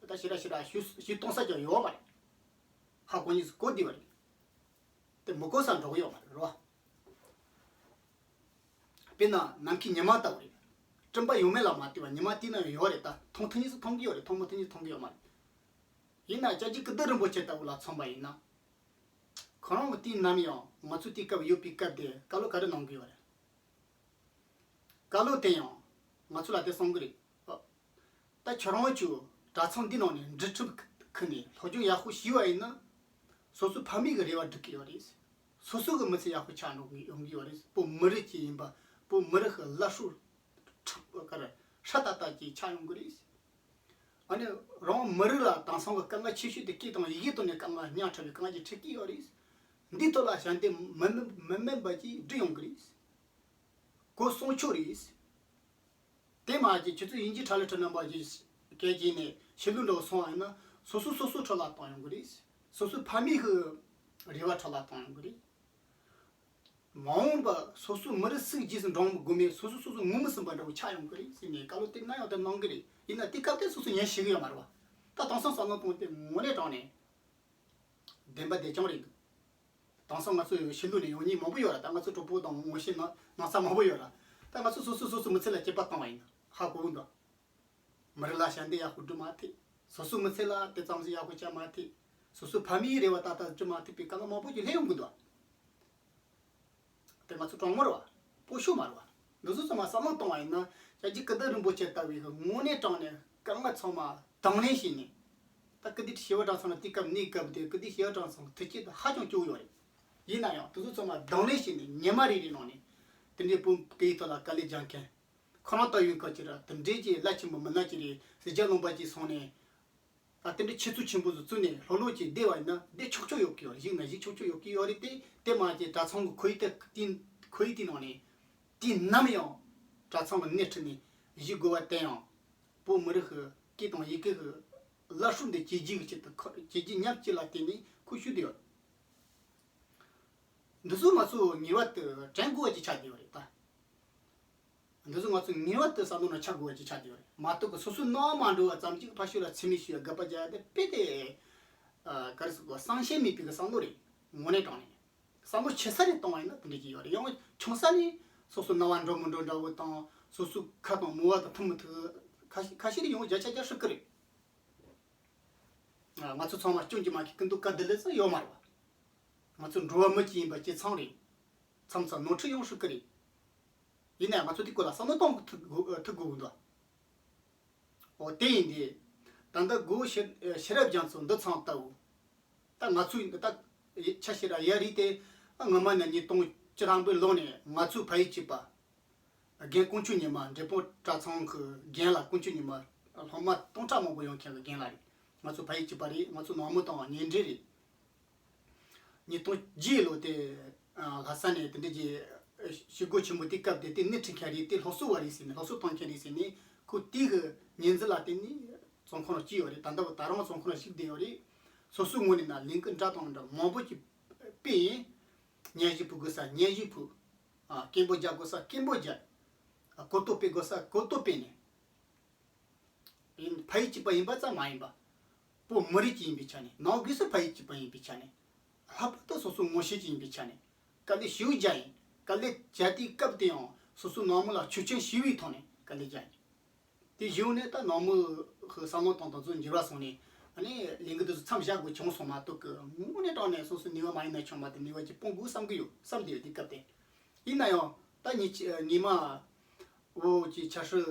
ད་ཞེ་དྲག་ཞེ་དྲག་ཞུ་ཞུ་གཏོང་ས་ཀྱང་ཡོད་མ་རེད། ཧ་གོ་ཉིས་སུ་གོ་བསྡད་པ་རེད། དེ་མི་གོ་ས་འགྲོ་གི་ཡོད་མ་རེད་རོ། དཔེར་ན་ནམ་མཁའི་ཉི་མ་ལྟ་བུ་རེད། སྤྲིན་པ་ཡོད་མེད་ལ་མ་ལྟོས་པར་ཉི་མ་དེ་ན་ཡོད་རེད། ད་མཐོང་ཐུབ་ཉིས་སུ་མཐོང་གི་ཡོད་རེད། མཐོང་མི་ཐུབ་ཉིས་སུ་མཐོང་གི་ཡོད་མ་རེད། ཡིན་ན་སྐྱབས་རྗེ་ཀིརྟི་རིན་པོ་ཆེ་ལྟ་བུ་ལ་མཚོན་པ་ཡིན་ན། ཁོ་རང་གི་དུས་ནམ་ཡང་ང་ཚོའི་དུས་སྐབས་ཡོད་པའི་སྐབས་དེ་བཀའ་སློབ་ག་རེ་གནང་གི་ཡོད་རེད། བཀའ་སློབ་དེ་ཡང་ང་ཚོ་ལ་དེ་གསུང་གི་རེད། ཨ། ད་ཁྱོད་རང་ཚོས་གྲྭ་ཚང་འདི་ནང་ནས་འབྲེལ་ཁྲིམས་ཁུར་ནས་སློབ་སྦྱོང་ཡག་པོ་ཞུས་པ་ཡིན་ན། སོ་སོའི་ཕ་མེས་ཀྱི་རེ་བ་འགྲུབ་ཀྱི་ཡོད་རེད། སོ་སོ་གི་མི་ཚེ་ཡག་པོ་ཆགས་འགྲོ་གི་ཡོང་གི་ཡོད་རེད། བོད་མི་རིགས་ཅིག་ཡིན་པ། བོད་མི་རིགས་ཀྱི་བླ་སྲོག་ཁྲི་ག་རེ་ཧྲ་ཏག་ཏག་ཅིག་ཆགས་ཡོང་གི་རེད། ཨ་ནི་རང་མི་རིགས་ལ་དེང་སང་གི་དཀའ་ངལ་ཆེ་ཤོས་དེ་སྐད་དང་ཡི་གེ་ཐོག་ནས་དཀའ་ངལ་ཉག་ཕྲ་བའི་དཀའ་ངལ་ཅིག་འཕྲད་ཀྱི་ཡོད་རེད། འདིའི་ཐོག་ལ་ཞབས་འདེགས་མི་དམན་མི་དམན་པ་ཅིག་སྒྲུབ་ཡོང་གི་རེད། གོ་སོང་ཆོག་རེད། དེ་མ་གཞི་ཁྱེད་ཚོས་དབྱིན་ཇིའི་ཁྲ་ལི་ཁྲི་རྣམ་པ་ཞིག་སྐད་ཀྱིས་ནས་ཕྱི་ལུགས་འདྲ་བོ་སོང་བ་ཡིན་ན། སོ་སོ་སོ་སོ་ཁྲོད་ལ་གཏོང་ཡོང་གི་རེད། སོ་སོའི་ཕ་མེས་ཀྱི་རེ་བ་ཁྲོད་ལ་གཏོང་ཡོང་གི་རེད། མ་འོངས་པ་སོ་སོའི་མི་རིགས་སུ་རྗེས་སུ་འབྲང་དགོས་མེད། སོ་སོ་སོ་སོ་ངོ་མ་ཟིན་པ་འདྲ་བོ་ཆགས་ཡོང་གི་རེད་ཟེར་ནས་བཀའ་སློབ་དེ་གནང་ཡང་དེ་གནང་གི་རེད། ཡིན་ན་དེ་སྐབས་དེ་སོ་སོ་ཉན་ཤེས་ཀྱི་ཡོད་མ་རེད་བ། ད་དེང་སང་བསམ་བློ་གཏོང་དེ་དངོས་གནས་དྲང་ནས་བདེན་པ་བདེ་རྐྱང་རེད་འདུག་དེང་སང་ང་ཚོ་ཕྱི་ལོགས་ནས་ཡོང་མཁན་མང་པོ་ཡོད་ར། ད་ང་ཚོ་གྲོགས་པོ་དང་ངོ་ཤེས་ན་ན་ཚ་མང་པོ་ཡོད་ར། ད་ང་ཚོ་སོ་སོ་སོ་སོ་མི་ཚེ་ལ་དཔྱད་པ་བཏང་བ་ཡིན་ན་ཧ་གོ་གི་འདུག་མི་རིགས་ལ་ཞབས་འདེགས་ཡག་པོ་སྒྲུབ་མ་ཐུབ། སོ་སོའི་མི་ཚེ་ལ་དེ་ཙམ་ཞིག་ཡག་པོ་བྱ་མ་ཐུབ། སོ་སོའི་ཕ་མའི་རེ་བ་ཏག་ཏག་སྒྲུབ་མ་ཐུབ་པའི་དཀའ་ངལ་མང་པོ་ཞིག་སླེབས་ཡོང་གི་འདུག་དེ་ང་ཚོ་གྲོགས་མོ་རེད་བ། སྤོ་ཤོག་མ་རེད་བ། འདི་ཚོ་ཚང་མ་བསམ་བློ་གཏོང་བ་ཡིན་ན་ཞབས་ཀྱི་ཀུན་བཏུས་རིན་པོ་ཆེ་ལྟ་བུའི་གི་དངོས་གནས་དྲང་གནས་སྐར་མ་ཚང་མ་དང་ལེན་བྱས་ནས། ད་ཀིརྟི་ཞི་བ་གྲྭ་ཚང་ལ་དུས་སྐབས་གནས་སྐབས་དེ་ཀིརྟི་ཞི་བ་གྲྭ་ཚང་གི་ཐུགས་བསྐྱེད་དེ་ཧ་ཅང་སྐྱོ་ཡོད་རེད། ཡིན་ན་ཡང་དེ་ཚོ་ཚང་མ་དང་ལེན་བྱས་ནས་ཉི་མ་རེ་རེའི་ནང་ནས་དེ་འདྲའི་བོད་སྐད་ཡིག་ཐོག་ལ་དཀའ་ལས་རྒྱག་མཁན། ཁོ་རང་ལྟ་བུའི་སྐབས་ཀྱི་ར་དེ་འདྲའི་གི་རླབས་ཆེན་པོ་མི་སྣ་ཅིག་རེད། ཟེར་རྒྱ་ལུང་པ་ཅིག་སོང་ནས། ད་དེ་འདྲའི་ཆོས་ཚུལ་ཆེན་པོ་ཚོ་བཙུགས་ནས་ལྷོད་ལྷོད་ཀྱིས་བསྡད་པ་ཡིན་ན་བསྡད་ཆོག་ཆོག་ཡོད་ཀྱི་ཡོད་རེད། བཞུགས་ན་བཞུགས་ཆོག་ཆོག་ཡོད་ཀྱི་ཡོད་རེད་དེ། དེ་མ་གྱི་གྲྭ་ཚང་གི་ཁོར་ཡུག་དེ་དེ་ཁོར་ཡུག་དེའི་ནང་ནས་དུས་ནམ་ཡང་གྲྭ་ཚང་གི་སྣེ་ཁྲིད་ནས་བཞུགས་དགོས་པ་དེ་ཡང་བོད་མི་རིགས་ཀྱི་སྐད་དང་ཡི་གེ་གི་བླ་སྲོག་འདི་གཅེས་རྒྱུ་གི་ཆེད་དུ་ཁོ་གཅེས་རྒྱུ་ཉག་གཅིག་ལ་བརྟེན་ནས་ཁོ་ཞུ་བསྡད་ཡོད། འདི་ཚོ་ང་ཚོ་ངེས་པར་དུ་དྲན་དགོས་པ་ཅིག་ཆགས་བསྡད་ཡོད་རེད་ད། འདི་ཚོ་ང་ཚོ་ངེས་པར་དུ་བསམ་བློ་ནང་ཆགས་དགོས་པ་ཅིག་ཆགས་བསྡད་ཡོད་རེད། མ་གཏོགས་ཀྱི་སོ་སོའི་སྣང་བ་མ་འགྲོ་བ་ཙམ་ཅིག་ཕར་ཞོག་ལ་ཚད་མེད་ཞུ་ཡ་དགག་པ་རྒྱག་ཡ་དེ་དཔེ་དེ། ཨ། ག་རེ་ཟེར་དགོས། བསམ་ཤེས་མེད་པའི་གི་བསམ་བློ་རེད། དངོས་གནས་དྲང་གནས། བསམ་བློ་ཆེ་ས་ནས་གཏོང་བ་ཡིན་ན་དེ་འདྲ་ཅིག་ཡོད་རེད། ཡང་ཆུང་ས་ནས་སོ་སོ་སྣང་བ་འགྲོ་མི་འགྲོ་འདྲ་བོ་དང་སོ་སོའི་ཁ་དང་མོས་པ་དང་མཐུན་མི་མཐུན། ཁ་ཤས་ཁ་ཤས་རེ་ཡང་བརྒྱ་ཆ་བརྒྱ་ཧྲིལ་གི་རེད། ང་ཚོ་ཚང་མ་སྐྱོན་གྱི་མ་གི་ཀུན་ཏུ་དཀའ་སྡུག་ལས་ཙམ་ཡོད་མ་རེད་བ། ང་ཚོ་འགྲོ་བ་མི་གཅིག་ཡིན་པ་གཅིག་མཚུངས་རེད། མཚམས་མཚམས་ནོར་འཁྲུལ་ཡོང་སྲིད་ཀྱི་རེད། ཡིན་ནའང་ང་ཚོ་དེ་སྐོར་ལ་བསམ་བློ་གཏོང་ཐུབ་དགོས་ཐུབ་དགོས་ཀྱི་འདུག་འོ་དེ་ཡིན་དུས། ད་ལྟ་སྒོ་ཤེས་ཤེས་རབ་རྒྱ་མཚོ་འདི་ཚང་ལྟ་བུ། ད་ང་ཚོའི་འདི་ད་ཆ་ཤས་ར་ཡ་རིགས་དེ་སྔོན་མ་ནས་ཉིས་སྟོང་བཅུ་ཐམ་པའི་ལོ་ནས་ང་ཚོའི་ཕ་ཡུལ་གཅིག་པ། རྒན་དཀོན་མཆོག་ཉི་མ། འབྲས་སྤུངས་གྲྭ་ཚང་གི་རྒན་ལགས་དཀོན་མཆོག་ཉི་མ། སློབ་མ་སྟོང་ཕྲག་མང་པོ་ཡོང་མཁན་གྱི་རྒན་ལགས་རེད། ང་ཚོ་ཕ་ཡུལ་གཅིག་པ་རེད། ང་ཚོ་ནང་མི་དང་ཉེ་འབྲེལ་རེད། ཉིས་སྟོང་བརྒྱད་ལོ་དེ་ལྷ་ས་ནས་དེ་འདྲ་གྱི་ཞི་རྒོལ་ཆེན་མོ་དེ་སྐབས་དེ་དེ་སྣེ་ཁྲིད་མཁན་རེད། དེ་སློབ་གསོ་བ་རེད་ཟེར་ནས། སློབ་གསོ་གཏོང་མཁན་རེད་ཟེར་ནས། ཁོ་དེ་གི་ཉེས་འཛུགས་ལ་བརྟེན་ནས་བཙོན་ཁང་ལ་བསྐྱིས་ཡོད་རེད། ད་ལྟ་བར་ད་རུང་བཙོན་ཁང་ལ་བཞུགས་བསྡད་ཡོད་རེད། སོ་སོའི་ངོས་ནས་ན་ལས་འགུལ་འདྲ་དང་འདྲ་མང་པོ་ཅིག་སྤེལ་ཡིན། སྙན་ཞུ་ཕུལ་དགོས་ས་སྙན་ཞུ་ཕུལ། ཨ། སྐད་འབོད་རྒྱག་དགོས་ས་སྐད་འབོད་རྒྱག་ཨ། གོ་རྟོགས་སྤེལ་དགོས་ས་གོ་རྟོགས་སྤེལ་ནས། ཡིན། ཕ་ཡུལ་གཅིག་པ་ཡིན་པ་ཙམ་མ་ཡིན་པ། བོད་མི་རིགས་གཅིག་ཡིན་པའི་ཆ་ནས། ནང་སྒོས་སུ་ཕ་ཡུལ་གཅིག་པ་ཡིན་པའི་ཆ་ནས། ལྷག་པར་དུ་སོ་སོའི་ངོ་ཤེས་ཅིག་ཡིན་པའི་ཆ་ནས་དཀའ་ལས་ཞེ་པོ་རྒྱག་ཡིན། དཀའ་ལས་རྒྱག་དུས་སྐབས་དེ་ཡང་སོ་སོའི་ནང་མི་ལ་ཆོག་མཆན་ཞུ་བའི་ཐོག་ནས་དཀའ་ལས་རྒྱག་ཡིན། དེ་བཞིན་ནས་ད་ནང་མི་གི་བསམ་བློ་གཏོང་སྟངས་ཚོ་འགྱུར་བ་སོང་ནས། ཨ་ནི་ལས་འགུལ་དེ་ཚོ་མཚམས་བཞག་དགོས་བྱུང་སོང་མ་གཏོགས་ཀྱི། དངོས་གནས་དྲང་གནས་སོ་སོའི་ནུས་པ་མ་ཡིན་ན་ཆུང་མ་དེ་ནུས་པ་ཅིག་སྤུངས་དགོས་བསམ་གི་ཡོད། བསམ་བསྡད་ཡོད་དུས་སྐབས་དེ། ཡིན་ན་ཡང་ད་ཉི་ཉི་མ་འོ་ཅིག་ཆ་ཧྲི་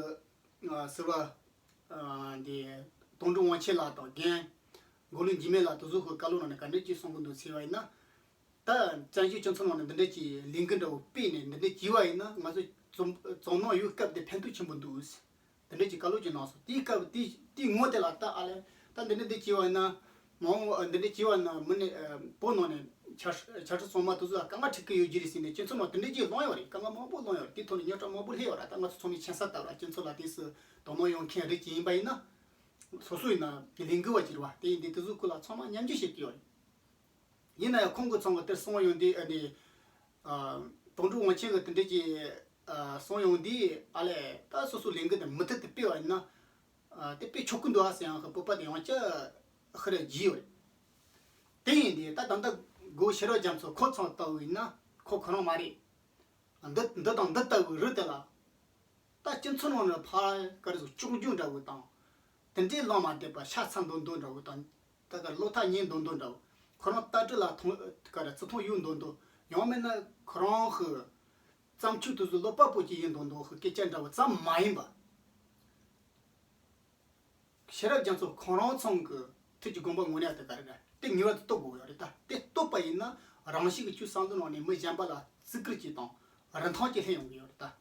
ཟུར་པ་འདི་དོན་གྲུབ་དབང་ཆེན་ལགས་དང་རྒན་མགོ་ལོག་འཇིགས་མེད་ལགས་དེ་ཚོ་གི་བཀའ་སློབ་ནང་ནས་ག་འདྲ་ཅིག་གསུང་གི་འདུག་ཟེར་བ་ཡིན་ན། ད་བཙན་བྱོལ་སྤྱི་ཚོགས་ནང་ནས་འདི་འདྲ་ཅིག་ལས་འགུལ་འདྲ་བོ་སྤེལ་ནས་འདི་འདྲ་བྱས་པ་ཡིན་ན་ང་ཚོ་བཙོན་བཙོན་ནང་ཡོད་སྐབས་དེ་ཕན་ཐོགས་ཆེན་པོ་འདུག་འདི་འདྲ་ཅིག་བཀའ་སློབ་ཅིག་གནང་སོང་། དེའི་སྐབས་དེ་དེའི་ངོ་དེ་ལ་ད་ཨ་ལས་ད་འདི་འདྲ་འདི་བྱས་པ་ཡིན་ན། མ་འོངས་པ་འདི་འདྲ་བྱས་པ་ཡིན་ན་མི་ནི་བོད་ནང་ནས་ཆ་ཆ་ཧྲི་ཚང་མ་དེ་ཚོ་ལ་དཀའ་ངལ་འཕྲད་ཀྱི་ཡོད་རྒྱུ་རེད་ཟེར་ནས་སྤྱི་ཚོགས་ནང་དེ་འདྲ་ཅིག་སློང་ཡོད་རེད། དཀའ་ངལ་མང་པོ་སློང་ཡོད་རེད། དེའི་ཐོག་ནས་རྙོག་དྲ་མང་པོ་སླེབས་ཡོད་རེད། ད་ང་ཚོ་ཚང་མས་མཁྱེན་གསལ་ལྟར་ལ་སྤྱི་ཚོགས་ལ་དེ་སུ་དོ་སྣང་ཡོང་མཁན་རིགས་ཅིག་ཡིན་པ་ཡིན་ན། སོ་སོ་ཡིན་ན་ལས་འགུལ་བ་ཅིག་རེད་བ། དེ་ཡིན་དུས་དེ་ཚོའི་སྐོར་ལ་ཚང་མ་མཉམ་སྤྱོད་བྱེད་ཀྱི་ཡོད་རེད། ཡིན་ན་ཡང་ཁོང་གི་ཚང་གི་དེར་གསུངས་ཡོང་དུས་ཨ་ནི། ཨ། དོན་གྲུབ་དབང་ཆེན་གི་དེ་འདྲས་ཀྱི་ཨ་གསུངས་ཡོང་དུས་ཨ་ལས་ད་སོ་སོ་ལས་འགུལ་དེ་མུ་མཐུད་དུ་སྤེལ་བ་ཡིན་ན། ཨ། དེ་སྤེལ་ཆོག་གི་འདུག་ཨ་ཟེར་ཡང་ཁོ་བོད་པ་དེ་ཡང་ཅི་ཧི་རེ་བགྱིས་ཡོད་རེད། དེ་ཡིན་དུས་ད་ད་ལྟ་སྒོ་ཤེས་རབ་རྒྱ་མཚོ་ཁོ་ཚང་ལྟ་བུ་ཡིན་ན་ཁོ་ཁོ་རང་མ་རེད། འདི་འདི་དང་འདི་ལྟ་བུའི་རི་དེ་ལ། ད་སྤྱི་ཚོགས་ནང་ནས་ཕར་ག་རེ་ཟེར་ལྕོག་རྒྱུ་འདྲ་བོ་དང་། དེ་འདྲའི་ལངས་མ་བསྡད་པ་ཤ་ཚ་འདོན་འདོན་འདྲ་བོ་དང་། ད་ག་བློ་ཐག་ཉེ་འདོན་འདོན་འདྲ་བོ། ཁོ་རང་ལྟ་གྲུབ་ལ་ཐོང་ག་རེ་བརྩི་མཐོང་ཡོད་འདོན་འདོན། ཡང་མིན་ན་ཁོ་རང་གི་བརྩམས་ཆོས་དེ་ཚོ་བློ་དཔའ་པོ་ཅིག་ཡིན་འདོན་འདོན་གི་སྐད་ཆ་འདྲ་བོ་ཙམ་མ་ཡིན་པ། ཤེས་རབ་རྒྱ་མཚོ་ཁོང་རང་ཚང་གི་ཐུགས་ཀྱི་དགོངས་པ་དངོས་གནས་དེ་ག་རེ་རེད། དེ་ངེས་པར་དུ་རྟོགས་དགོས་ཡོད་རེད་ད། དེ་རྟོགས་པ་ཡིན་ན་རང་བཞིན་གྱི་ཆོས་བསམ་བློ་ནང་ནས་མི་གཞན་པ་ལ་བརྩི་བཀུར་གྱི་དང་རིན་ཐང་གྱི་སླེབས་ཡོང་གི་ཡོད་རེད་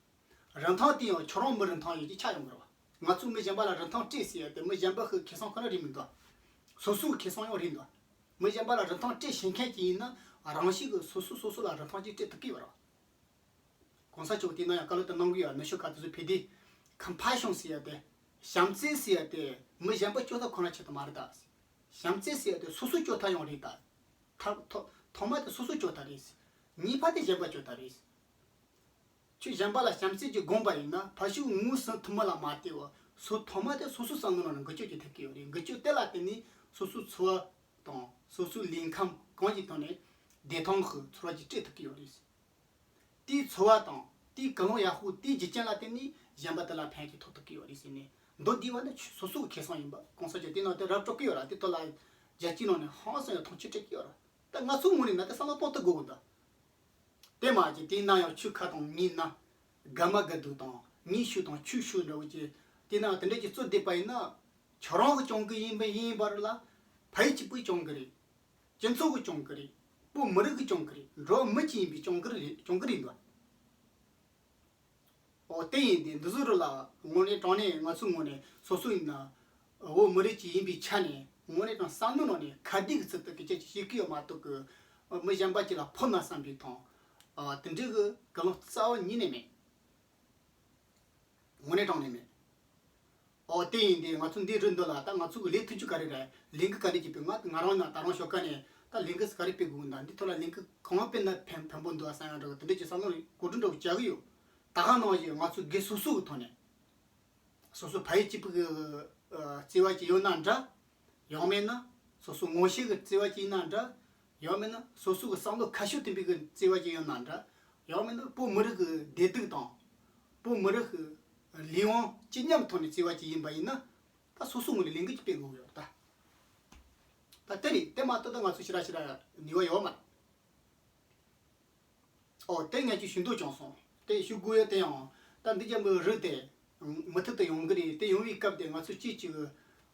ད། རིན་ཐང་དེ་ཡང་ཁྱོད་རང་མི་རིན་ཐང་ཡོད་ཀྱི་ཆགས་ཡོང་གི་རེད་བ། ང་ཚོས་མི་གཞན་པ་ལ་རིན་ཐང་སྤྲད་ཟེར་ཡ་དེ་མི་གཞན་པ་གི་ཁེ་བཟང་ཁོ་ན་རེད་མི་འདུག་སོ་སོའི་ཁེ་བཟང་ཡང་རེད་འདུག་མི་གཞན་པ་ལ་རིན་ཐང་སྤྲད་ཤེས་མཁན་ཅིག་ཡིན་ན་རང་བཞིན་གྱི་སོ་སོ་སོ་སོ་ལ་རིན་ཐང་ཅིག་སྤྲད་ཐུབ་ཀྱི་ཡོད་རེད་བ། གོང་ས་མཆོག་དེ་ན་ཡང་བཀའ་སློབ་དེ་གནང་གི་ཡོད། ནུབ་ཕྱོགས་ཁག་དེ་ཚོ་ཕེབས་དུས་ཀམ་ཕ་ཤོན་ཟེར་ཡ་དེ། བྱམས་བརྩེ་ཟེར་ཡ་དེ་མི་གཞན་པ་སྐྱོབ་ཐབས་ཁོ་ན་ཆེད་དུ་མ་རེད་ད། བྱམས་བརྩེ་ཟེར་ཡ་དེ་སོ་སོ་སྐྱོབ་ཐབས་ཡང་རེད་ད། ཐ་ཐོག་ཐོག་མ་དེ་སོ་སོ་སྐྱོབ་ཐབས་རེད། གཉིས་པ་དེ་གཞན་པ་སྐྱོབ་ཐབས་རེད། ཁྱོད་གཞན་པ་ལ་བྱམས་བརྩེ་གྱི་དགོངས་པ་ཡིན་ན་ཕ་ཤུལ་ངོས་ཟིན་ཐུབ་མ་ལ་མ་བལྟས་པ་སོ་ཐོག་མ་དེ་སོ་སོའི་བསམ་བློ་ནང་ནས་འགུལ་སྐྱོད་ཀྱི་ཐུབ་ཀྱི་ཡོད་རེད། འགུལ་སྐྱོད་དེ་ལ་བརྟེན་ནས་སོ་སོའི་འཚོ་བ་དང་སོ་སོའི་ལུས་ཁམས་གང་ཅིའི་ཐོག་ནས་བདེ་ཐང་གི་འཚོ་བ་ཅིག་སྤྲད་ཐུབ་ཀྱི་ཡོད་རེད། དེའི་འཚོ་བ་དང་དེའི་ཀུན་སློང་ཡག་པོ་དེའི་རྒྱུ་རྐྱེན་ལ་བརྟེན་ནས་གཞན་པ་དེ་ལ་ཕན་ཐོགས་ཐུབ་ཀྱི་ཡོད་རེད་ཟེར་ནས་མདོར་བསྡུས་པ་ནི་སོ་སོ་གི་ཁེ་བཟང་ཡིན་པ། གོང་ས་མཆོག་དེ་ནང་དེ་ར་སྤྲོད་ཀྱི་ཡོད་ར། དེ་ཐོག་ལ་རྒྱལ་སྤྱིའི་ནང་ནས་ཧང་སང་ཡང་མཐོང་ཆེན་སྤྲད་ཀྱི་ཡོད་ར། ད་ང་ཚོའི་ངོས་ནས་ན་དེ་བསམ་བློ་གཏོང་ཐུབ་དགོས་གི་འདུག་དེ་མ་གྱིས་དེ་ན་ཡང་ཆོས་ཁ་དང་ངའི་ན། དགའ་མ་དགའ་སྡུག་དང་ངའི་ཤུགས་དང་ཁྱོའི་ཤུགས་འདྲ་བོ་ཅིག་དེ་ན་དེ་འདྲ་ཅིག་རྩོད་བསྡད་པ་ཡིན་ན། ཁྱོད་རང་གི་གྱོང་གུན་ཡིན་པ་ཡིན་པ་རེད་ལ། ཕ་ཡུལ་གཅིག་པུའི་གྱོང་གུན་རེད། སྤྱི་ཚོགས་ཀྱི་གྱོང་གུན་རེད། བོད་མི་རིགས་ཀྱི་གྱོང་གུན་རེད། འགྲོ་བ་མི་གཅིག་ཡིན་པའི་གྱོང་གུན་རེད། གྱོང་གུན་རེད་འདུག་ཨོ་དེ་ཡིན་དུས་འདི་ཚོ་རུ་ལ་དངོས་གནས་དྲང་གནས་ང་ཚོའི་ངོས་ནས་སོ་སོ་ཡིན་ན། བོད་མི་རིགས་ཅིག་ཡིན་པའི་ཆ་ནས་དངོས་གནས་དྲང་བསམ་བློའི་ནང་ནས་ཁ་བརྡའི་གི་ཚུལ་དུ་སྐད་ཆ་ཅིག་བཤད་ཀྱི་ཡོད་མ་གཏོགས་གི། མི་གཞན་པ་ཅིག་ལ་ཕོག་ན་བསམ་པའི་ཐོག་ཨ་དེ་འདྲའི་གི་གི་ལོང་རྩ་བ་ཉིད་ནས་མེད། དངོས་གནས་དྲང་གནས་མེད། ཨོ་དེ་ཡིན་དུས་ང་ཚོ་འདི་རུ་འདི་ལ་ད་ང་ཚོ་གི་ལས་ཐུབ་རྒྱུ་ག་རེ་རེད། ལས་འགུལ་ག་རེ་བྱེད་པའི་ང་ང་རང་ན་ད་རང་ཞོགས་ཀ་ནས་ད་ལས་འགུལ་ག་རེ་སྤེལ་དགོས་འདུག་འདི་ཐོག་ལ་ལས་འགུལ་གང་སྤེལ་ན་ཕན་ཕན་པོ་འདུག་བསམ་ཡང་འདྲ་གི་དེ་འདྲ་ཅིག་བསམ་བློ་གོ་སྒྲིག་འདྲ་བོ་བྱ་གི་ཡོད། ད་ག་ནང་བཞིན་ང་ཚོ་སྒེར་སོ་སོ་གི་ཐོག་ནས། སོ་སོ་ཕ་ཡུལ་གཅིག་པུ་གི་ཨ་བརྩེ་བ་ཅིག་ཡོད་ན་འདྲ། ཡང་མིན་ན་སོ་སོ་ངོ་ཤེས་གི་བརྩེ་བ་ཅིག་ཡིན་ན་འདྲ། ཡང་མིན་ན་སོ་སོ་གི་བསམ་བློ་ཁ་ཕྱོགས་མཐུན་པའི་གི་བརྩེ་བ་ཅིག་ཡོད་ན་འདྲ། ཡང་མིན་ན་བོད་མི་རིགས་གི་བདེ་སྡུག་དང་། བོད་མི་རིགས་གི་ལས་དབང་སྤྱི་མཉམ་ཐོག་ནས་བརྩེ་བ་ཅིག་ཡིན་པ་ཡིན་ན། ད་སོ་སོ་ངོས་ནས་ལས་འགུལ་ཅིག་སྤེལ་དགོས་ཡོད་ད། ད་དེ་རེད། དེ་མ་གཏོགས་ད་ང་ཚོ་ཞེ་དྲག་ཞེ་དྲག་ནུས་པ་ཡོད་མ་རེད། ཨོ་དེ་ངས་ཅིག་ཞུ་འདོད་བྱུང་སོང་། དེ་ཞུ་དགོས་ཡ་དེ་ཡང་ད་འདི་རྒྱ་མི་རིགས་དེ་མུ་མཐུད་དུ་ཡོང་གི་རེད། དེ་ཡོང་བའི་སྐབས་དེ་ང་ཚོ་གཅིག་གཅིག་གི་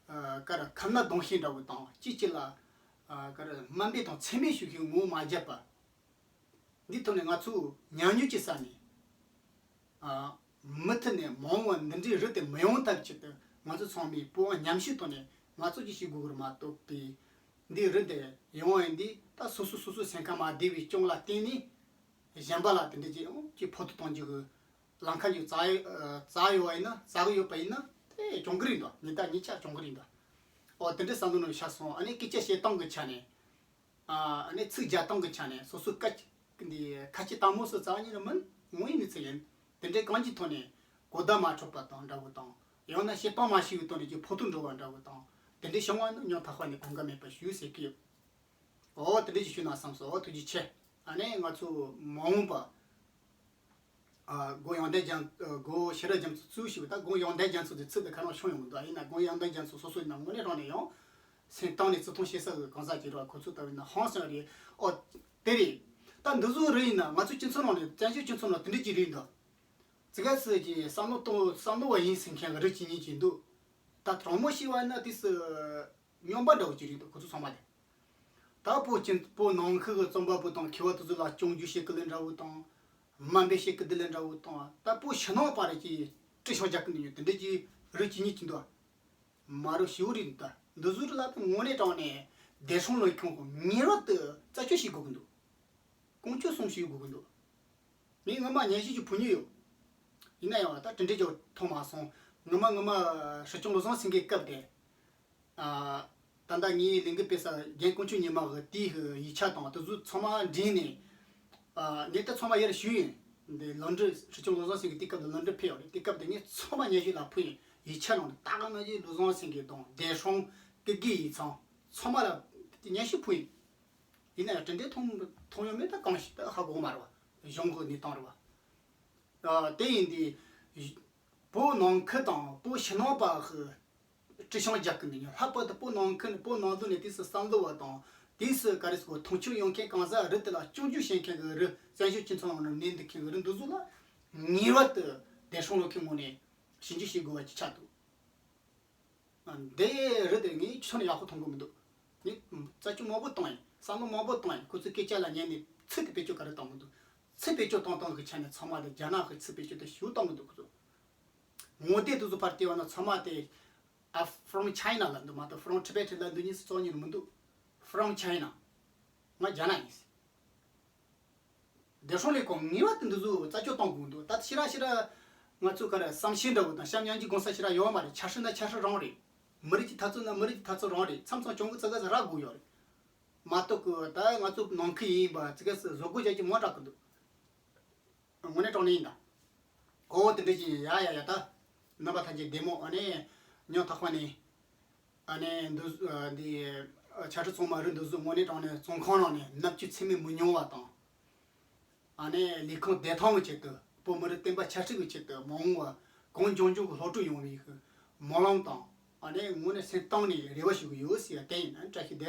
ཨ་ག་རེ་ཁ་ན་གདོང་ཤེས་འདྲ་བོ་དང་གཅིག་གཅིག་ལ་ཨ་ག་རེ་དམའ་འབེབས་དང་མཚན་སྨད་ཞུ་མཁན་ངོ་མ་བརྒྱབ་པ། འདི་ཐོག་ནས་ང་ཚོ་ཉམས་མྱོང་ཅིག་བསགས་ནས། ཨ་མུ་མཐུད་ནས་མ་འོངས་པ་འདི་འདྲའི་རིགས་དེ་མི་ཡོང་ཐབས་ཆེད་དུ་ང་ཚོ་ཚང་མས་པོ་ཨ་ཉམས་ཞིབ་ཐོག་ནས་ང་ཚོ་ཅིག་ཤེས་དགོས་ཀྱི་རེད་མ་གཏོགས་པའི། འདི་རིགས་དེ་ཡོང་བ་ཡིན་དུས་ད་སོ་སོ་སོ་སོའི་སེམས་ཁམས་མ་བདེ་བའི་རྐྱེན་ལ་བརྟེན་ནས་གཞན་པ་ལ་དེ་འདྲ་ཅིག་ཡང་ཅིག་ཕོག་ཐུག་གཏོང་རྒྱུ་གི་ལམ་ཁ་ཅིག་བཙལ་ཡོད་ཨ་བཙལ་ཡོད་པ་ཡིན་ན་བཙལ་གི་ཡོད་པ་ཡིན་ན་དེ་གྱོང་གུན་རེད་འདུག་ཉེས་དག་ཉེས་ཆད་གྱོང་གུན་རེད་འདུག་ཨོ་དེ་འདྲའི་བསམ་བློ་ནང་ཤར་སོང་། ཨ་ནི་སྐད་ཆ་བཤད་སྟངས་ཀྱི་ཆ་ནས། ཨ་ནི་ཚིག་རྒྱག་སྟངས་ཀྱི་ཆ་ནས་སོ་སོའི་ཁ་ཅིག་འདི་ཁ་ལྕེ་དྭངས་མོ་སོགས་རྩ་བ་ཉིད་ནས་མིན། དངོས་ཡིན་ནི་ཚིག་ཡིན། དེ་འདྲའི་གང་ཅིའི་ཐོག་ནས་གོ་བརྡ་མ་འཕྲོད་པ་དང་འདྲ་བོ་དང་། ཡང་ན་བཤད་སྟངས་མ་ཤེས་པའི་ཐོག་ནས་ཀྱི་ཕོག་ཐུག་འགྲོ་བ་འདྲ་བོ་དང་། དེ་འདྲའི་བྱུང་བ་ནི་སྙིང་ཐག་པ་ནས་དགོངས་འགལ་མེད་པ་ཞུ་ཟེར་གི་ཡོད། འོ་དེ་འདྲའི་ཞིག་ཞུ་ན་བསམ་སོང་། ཐུགས་རྗེ་ཆེ། ཨ་ནི་ང་ཚོ་མ་འོངས་པ། ཨ་སྒོ་ཡང་ལྡན་རྒྱ་མཚོ་སྒོ་ཕྱི་རབས་རྒྱ་མཚོ་གཙོས་ཞེས་པ་ད་སྒོ་ཡང་ལྡན་རྒྱ་མཚོ་དེ་ཚིག་དེ་ཁ་ནང་ཤོང་ཡོང་གི་འདུག་ཡིན་ན་སྒོ་ཡང་ལྡན་རྒྱ་མཚོ་སོ་སོ་ཡིན་ན་དངོས་གནས་རང་ནས་ཡང་སེམས་གཏིང་ནས་བརྩི་མཐོང་བྱེད་ས་གི་གང་ཟག་ཅིག་རེད་བ། ཁོ་ཚོ་ལྟ་བུ་ཡིན་ན་ཧང་སང་རེད། ཨོ་དེ་རེད། ད་འདི་ཚོ་རིགས་ཡིན་ན་ང་ཚོ་སྤྱི་ཚོགས་ནང་ནས་བཙན་བྱོལ་སྤྱི་ཚོགས་ནང་དེ་འདྲ་ཅིག་རིགས་འདུག་ཙི་ག་སི་ཀྱི་བསམ་བློ་གཏོང་བསམ་བློ་བ་ཡིན་ཟེར་མཁན་གི་རིགས་གཅིག་གཉིས་ཅིག་འདུག་ད་དྲང་མོ་བཤད་པ་ཡིན་ན་དེ་སུ་སྨྱོན་པ་འདྲ་བོ་ཅིག་རེད་འདུག་ཁོ་ཚོ་ཚང་མ་དེ། ད་བོད་སྤྱི་བོད་ནང་ཁུལ་གྱི་རྩོམ་པ་པོ་དང་མཁས་པ་དེ་ཚོ་ལ་སྐྱོན་བརྗོད་བྱེད་ཀྱི་ལས་འདྲ་བོ་དང་། དམའ་འབེབས་བྱེད་ཀྱི་འདི་ལས་འདྲ་བོ་དང་། ད་བོད་ཕྱི་ནང་བར་གྱི་དཀྲུག་ཤིང་རྒྱག་གི་འདུག་ཉོ་དེ་འདྲ་གྱི་རིགས་གཅིག་གཉིས་ཀྱི་འདུག་མ་རུ་ཞིའུ་རིགས་འདུག་འདི་ཚོ་རིགས་ལ་ད་དངོས་གནས་དྲང་ནས་བདེ་སྲུང་ལས་ཁུངས་ཀྱིས་ངེས་པར་དུ་རྩད་གཅོད་བྱེད་དགོས་ཀྱི་འདུག་ཀུན་སྤྱོད་སྲུང་བྱེད་དགོས་ཀྱི་འདུག་ངས་སྔོན་མ་ཉན་ཞིབ་ཀྱི་ཕུལ་མྱོང་ཡོད། ཡིན་ན་ཡང་ད་དེ་འདྲའི་ཅིག་མཐོང་མ་སོང་། ངོ་མ་ངོ་མ་སྲིད་སྐྱོང་བློ་བཟང་སེང་གེའི་སྐབས་དེ། ཨ། ད་ལྟ་ངའི་ལས་འགུལ་སྤེལ་ས་རྒན་དཀོན་མཆོག་ཉི་མ་གི་དེའི་ཡིག་ཆ་དང་དེ་ཚོ་ཚང་མ་འདྲེས་ནས། ཨ། ངས་ད་ཚང་མ་ཡར་ཞུས་ཡིན། འདི་ལམ་འགྲུལ་སྲིད་སྐྱོང་བློ་བཟང་སེང་གེ་དེའི་སྐབས་དུ་ལམ་འགྲུལ་ཕེབས་ཡོད་རེད། དེའི་སྐབས་དུ་ངས་ཚང་མ་ཉན་ཞིབ་ལ་ཕུལ་ཡིན། ཡིག་ཆ་ནང་ནས་ད་ག་ནང་བཞིན་བློ་བཟང་སེང་གེ་དང་བདེ་སྲུང་སྐུ་སྒེར་ཡིག་ཚང་ཚང་མ་ལ་ཉན་ཞིབ་ཕུལ་ཡིན། ཡིན་ན་ཡང་དེ་འདྲའི་མཐོང་མཐོང་ཡོད་མེད་ད་གང་ཞིག་ད་ཧ་གོ་གི་མ་རེད་བ། གཞུང་གི་གནས་སྟངས་རེད་བ། ཨ། དེ་ཡིན་དུས། བོད་ནང་ཁུལ་དང་བོད་ཕྱི་ནང་བར་གྱི་དཀྲུག་ཤིང་རྒྱག་གི་འདུག་ཉོ། ལྷག་པར་དུ་བོད་ནང་ཁུལ་ནས་བོད་ནང་ལོགས་ནས་དུས་སུ་བསམ་བློ་བ་དང་དུས་སུ་ག་རེ་ཟེར་དགོས། མཐོང་ཆུང་ཡོད་མཁན་གང་ཟག་རིགས་དེ་ལ་སྐྱོན་བརྗོད་བྱེད་མཁན་གྱི་རིགས། བཙན་བྱོལ་སྤྱི་ཚོགས་ནང་ནས་གནས་འདུག་མཁན་གྱི་རིགས་འདི་ཚོ་ལ་ངེས་པར་དུ་བདེ་སྲུང་ལས་ཁུངས་ངོས་ནས་ཞིབ་འཇུག་བྱེད་དགོས་པ་ཅིག་ཆགས་འདུག་འདི་རེད་དེ་ངས་ཁྱོན་ནས་ཡག་པོ་མཐོང་གི་མི་འདུག་ངས་རྩད་གཅོད་མང་པོ་བཏང་ཡིན། བསམ་བློ་མང་པོ་བཏང་ཡིན། ཁོ་ཚོས་སྐད་ཆ་ལ་ཉན་ནས་ཚིག་དེ་བེད་སྤྱོད་ག་རེ་བཏང་གི་འདུག་ཚིག་བེད་སྤྱོད་བཏང་སྟངས་ཀྱི་ཆ་ནས་ཚང་མ་དེ་རྒྱ་ནག་གི་ཚིག་བེད་སྤྱོད་དེ་ཞེ་པོ་བཏང་གི་འདུག་ཁོ་ཚོ་ངོ་དེབ་དེ་ཚོ་ཕར་བལྟས་པ་ན་ཚང་མ་དེ། ཨ། From China ལབ་འདུག་མ་གཏོགས་From Tibet ལབ་འདུག་ཉིས་སུ་ཚོགས་ཉིན་མི་འདུག From China། ང་རྒྱ་ནག་ཡིན། བདེ་སྲུང་ལས་ཁུངས་ངེས་པར་དུ་འདི་ཚོ་རྩད་གཅོད་གཏོང་དགོས་འདུག་ད་ཕྱི་ར་ཕྱི་ར་ང་ཚོ་ག་རེ་བསམ་ཤེས་འདྲ་བོ་དང་བྱམས་སྙིང་རྗེ་སྒོམ་ས་ཕྱི་ར་ཡོད་མ་རེད། ཆབ་སྲིད་ན་ཆབ་སྲིད་རང་རེད། མི་རིགས་ཀྱི་འཐབ་རྩོད་ན་མི་རིགས་ཀྱི་འཐབ་རྩོད་རང་རེད། མཚམས་མཚམས་གྱོང་གུན་ཙི་གེ་ཟིག་རག་དགོས་ཡོད་རེད། མ་གཏོགས་གི་ད་ང་ཚོ་ནང་ཁུལ་ཡིན་པ་ཙི་གེ་ཟིག་བཟོ་དགོས་བྱ་རྒྱུ་མང་དྲགས་གི་འདུག་དངོས་གནས་དྲང་གནས་ཡིན་ད། ཨོ་དེ་འདྲ་ཅིག་ཡ་ཡ་ཡ་ད། རྣམ་པ་ཐམས་ཅད་བདེ་མོ། ཨ་ནི་ཉོན་ཐག་པ་ནས། ཨ་ནི་འདི་ཨ་འདི་ཨ་ཆ་ཁྲི་ཚང་མ་རུ་འདི་ཚོ་དངོས་གནས་དྲང་གནས་བཙོན་ཁང་ནང་ནས་མནར་གཅོད་ཚད་མེད་མི་ཉུང་བ་དང་། ཨ་ནི་ལས་ཁུངས་བདེ་ཐང་གི་ཆེད་དུ་བོད་མི་རིགས་བསྟན་པ་ཆབ་སྲིད་ཀྱི་ཆེད་དུ་མ་འོངས་པ་གངས་ལྗོངས་ལྗོངས་ཀྱི་སློབ་ཕྲུག་ཡོང་བའི་སྨོན་ལམ་དང་། ཨ་ནི་དངོས་གནས་སེམས་གཏིང་ནས་རེ་བ་ཞུ་གི་ཡོད་ཟེར་ཡ་དེ་ཡིན། ཨ་ནི་བཀྲ་ཤིས་བདེ་ལེགས།